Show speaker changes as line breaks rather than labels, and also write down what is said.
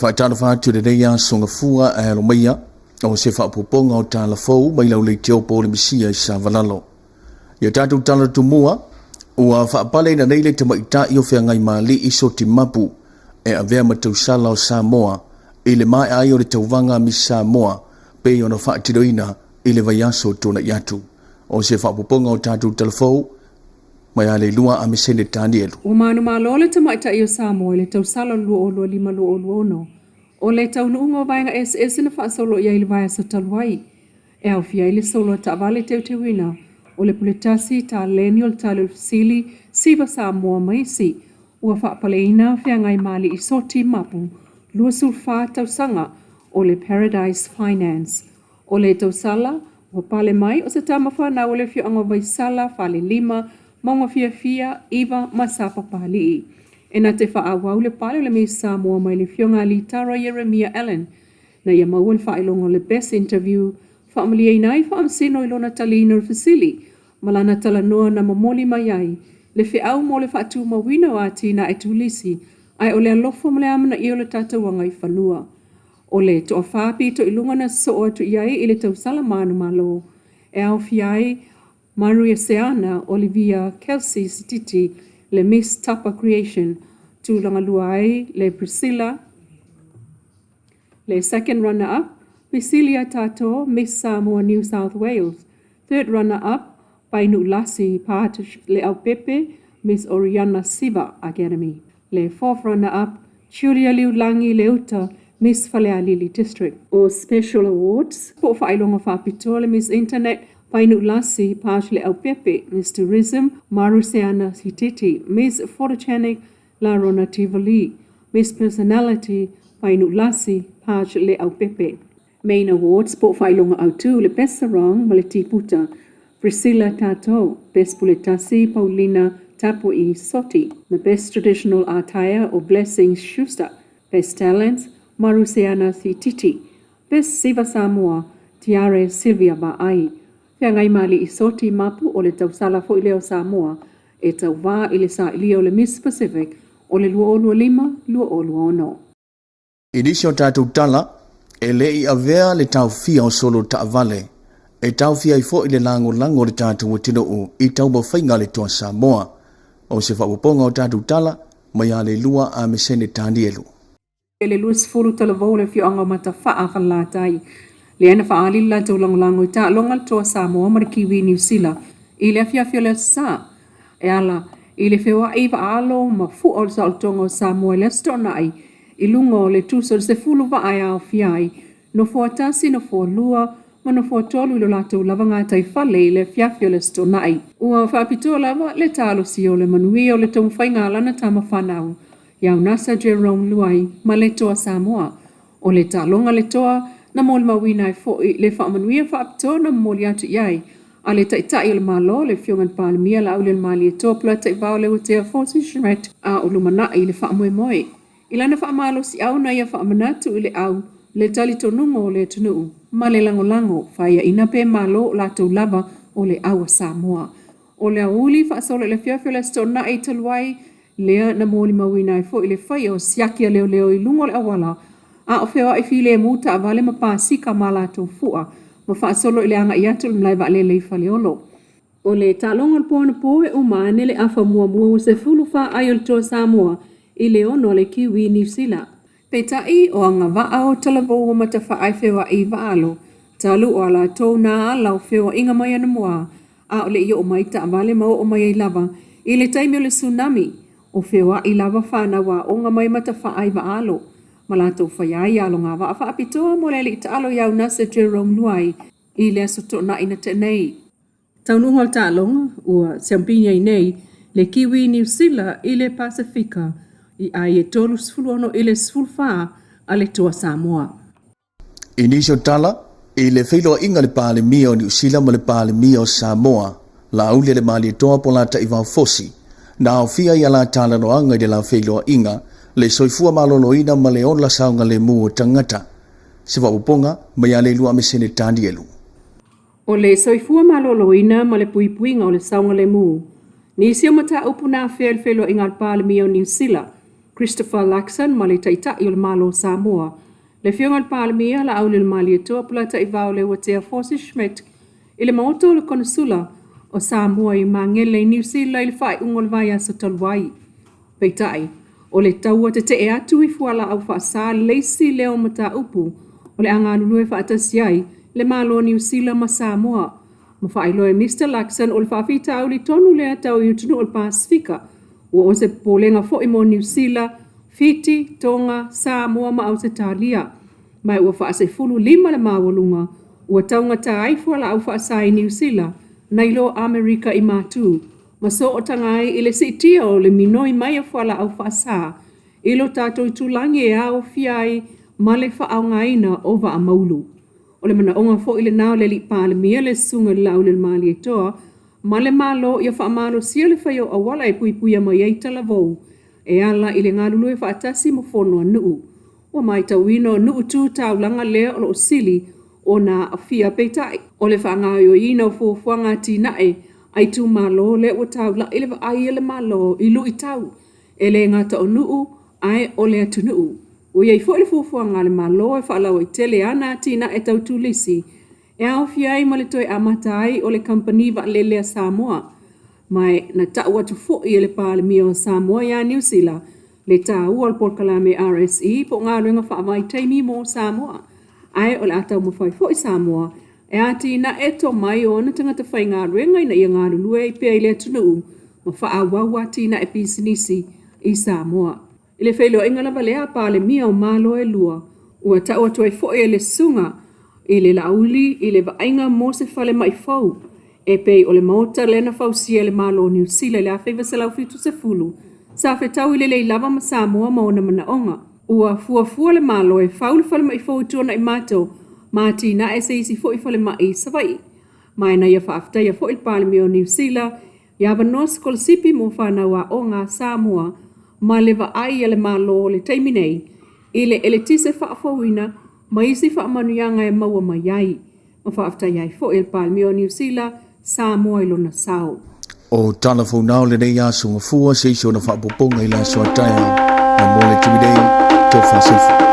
faatalofa atu i lenei aso gafua ae alo maia o se faaopoopoga o tala fou mai lau leitio po o le misia i Savalalo. Ia tatou tala tumua, ua faapaleina nei le tamaitai o Feagaimali'i Soti Mapu e avea ma tausala o Samoa i le maea ai o le tauvaga a Miss Samoa pei ona faatinoina i le vaiaso tuanai atu. O se faaopoopoga o tatou tala fou mai a le lua a Mesene Tanielu.
Ua manumalo le tamaitai o Samoa i le tausala o le 2025-2026. O le taunuuga o vaega eseese na faasolo i ai i le vaiaso talu ai, e aofia ai le solo a taavale teuteuina o le Puletasi, Taleni o le Tali o le Fesili, Siva Samoa ma isi. Ua faapaleina Feagaimali'i Soti Mapu, 24 tausaga, o le Paradise Finance. O le tausala, ua pale mai o se tama fanau o le afioaga o Vaisala, Falelima, Maugafiafia, Iva ma Sapapalii. E na te faaauau le pale o le Miss Samoa mai le afioga a Litara Ieremia Allan na ia maua le faailoga o le Best Interview, faamalieina ai faamasino i lona taliina o le fesili ma lana talanoa na momoli mai ai le feau mo le faatumauina o atinae turisi ae o le alofa ma le amanaia o le tatou agaifanua. O le toafa pito i luga na sosoo atu i ai i le tausala manumalo e aofia ai Maria Seana, Olivia Kelsey Sititi, le Miss Tapa Creation, tulaga lua ai le Priscilla, le second runner up, Priscillia Tato, Miss Samoa New South Wales, third runner up, Painu Lasi Pat Leaupepe, Miss Oriana Siva Academy, le fourth runner up, Julia Liulangi Leuta, Miss Falealili District. O Special Awards, po o faailoga faapitoa le Miss Internet, Painu Lasi Pat Leaupepe, Miss Tourism, Maruseana Sititi, Miss Photogenic, Larona Tivoli, Miss Personality, Painu Lasi Pat Leaupepe. Main Awards po o faailoga autu le Best Sarong ma le Tiputa, Priscilla Tato, Best Puletasi, Paulina Tapu'i Soti, ma Best Traditional Attire o Blessings Schuster, Best Talents, Maruseana Sititi, Best Siva Samoa, Tiare Sylvia Vaai. Feagaimali'i Soti Mapu o le tausala foi lea o Samoa e tauva i le sailia o le Miss Pacific o le 2025, 2026.
I nisi o tatou tala, e le i avea le taofia o solo taavale e taofia ai foi le lagolago o le tatou atunuu i taumafaiga a le Toa Samoa. O se faaopoopoga o tatou tala mai a le lua a Mesene Tanielu.
I le 20 talavou o le afioaga o Matafaa, Falelatai, lea na faaali le latou lagolago i taaloga a le Toa Samoa ma le Kiwi Niu Sila i le afiafi o le Aso Sa. E ala i le feoai vaaalo ma fua o le saolotoga o Samoa i le Aso Toonai i luga o le tusa o le 10 vaa e aofia ai nofoa tasi, nofoa lua ma nofoa tolu i lo latou lava gataifale i le afiafi o le Aso Toonai. Ua faapitoa lava le talosia o le manuia o le taumafaiga a lana tama fanau ia Unasa Jerome Luai ma le Toa Samoa. O le taaloga le toa na molimauina ai foi le faamanuia faapitoa na momoli atu i ai a le Taitai o le Malo, le Afioga i le Palemia Laaulialemalietoa Polataivao Leuatea Fosi Schmidt, a o lumanai le faamoemoe. I lana faamalosiau na ia faamanatu i le au le talitonuga o le atunuu ma le lagolago faiaina pe malo o latou lava o le au a Samoa. O le aoauli faasolo i le afiafi o le Aso Toonai talu ai lea na molimauina ai foi le faia o siaki a leoleo i luga o le auala a o feoai filemu taavale ma pasika ma latou fua ma faasolo i le agai atu i le malae vaalele i Faleolo. O le taaloga o le po anapo e uma ane le afa muamua ua 14 ai o le Toa Samoa i le 6 a le Kiwi Niu Sila. Peitai, o agavaa o talavou ua matafaa e feoai i vaaalo, talu o a latou na ala o feoaiga mai anamua, a o le i oo mai taavale ma oo mai ai lava i le taimi o le tsunami, o feoai lava fanau aoga mai Matafaa i Vaaalo, ma latou faia ai alogavaa faapitoa mo le alii taalo ia Unase Jerome Luai i le Aso Toonai na tea nei. Taunuuga o le taaloga, ua siamupini ai nei le Kiwi Niu Sila i le Pasefika i ai e 36 i le 14 a le Toa Samoa.
I nisi o tala, i le feiloaiga a le Palemia o Niu Sila ma le Palemia o Samoa, Laauli le Malietoa po Lataivao Fosi, na aofia i a la talanoaga i le la feiloaiga le soifua maloloina ma le ola saogalemu o tagata. Se faaopoopoga mai a Leilua Mesene Tanielu.
O le soifua maloloina ma le puipuiga o le saogalemu nisi o mataupu na afea i le feiloaiga a le Palemia o Niu Sila. Christopher Luxon ma le Taitai o le Malo o Samoa, le Afioga i le Palemia, Laaulialemalietoa Polataivao Leuatea Forsyth Schmidt, i le Maota o le Konesula o Samoa i Magele i Niu Sila i le faaiuga o le vaiaso talu ai. Peitai, o le taua tetee atu i fualaau faasa le isi lea o mataupu o le a galulue faatasi ai le Malo o Niu Sila ma Samoa. Ma faailoa e Mister Luxon o le faafitauli tonu lea tau i atunuu o le Pasefika, ua o se popolega foi mo Niu Sila, Fiti, Toga, Samoa ma Ausetalia. Ma ua faasefululima le maualuga ua taugata ai fualaau faasa i Niu Sila nai lo Amerika i matu, ma sootaga ai i le siitia o le minoi mai o fualaau faasa i lo tatou itulagi e aofia ai ma le faaaogaina o vaa maulu. O le manaoga foi lena o le Alii Palemia, le Susuga i le Laaulialemalietoa, ma le Malo ia faamalosia le fai o auala e puipuia mai ai talavou e ala i le galulue faatasi ma fono a nuu. Ua matauina o nuu tu taulaga lea o lo o sili ona aafia peitai o le faagaoioiina o fuafuaga atinae a itumalo lea ua taulai le vaai a le Malo i luitau e le gata o nuu ae o le atunuu. Ua i ai foi le fuafuaga a le Malo e faalauaitele ana atinae tau turisi e aofia ai ma le toe amata ai o le Kamupani Vaalele a Samoa. Ma na tau atu foi e le Palemia o Samoa ia Niu Sila le taua o le polokalame RSE po o galuega faavaitaimi mo Samoa. Ae o le a taumafai foi Samoa e atinae tomai o ona tagata faigaluega ina ia galulue ai pea i le atunuu ma faaauau atinae pisinisi i Samoa. I le feiloaiga lava lea a Palemia o Malo e lua, ua tau atu ai foi e le Susuga i le Laauli i le vaaiga mo se falemai fou e pei o le maota lea na fausia e le Malo o Niu Sila i le 1970, sa fetaui lelei lava ma Samoa ma ona manaoga. Ua fuafua le Malo e fau le falemai fou i Tuanaimato ma atinae se isi foi falemai i Savaii. Ma e na ia faafetaia foi le Palemia o Niu Sila i avanoa sikolasipi mo fanau aoga a Samoa ma le vaai a le Malo o le taimi nei i le eletise faafouina ma isi faamanuiaga e maua mai ai. Ma faafetai ai foi e le Palemia o Niu Sila, Samoa i lona sao.
O tala founao lenei aso gafua se isi ona faapopoga i le aso a taeao. Ma mo le taimi nei, tofa sefu.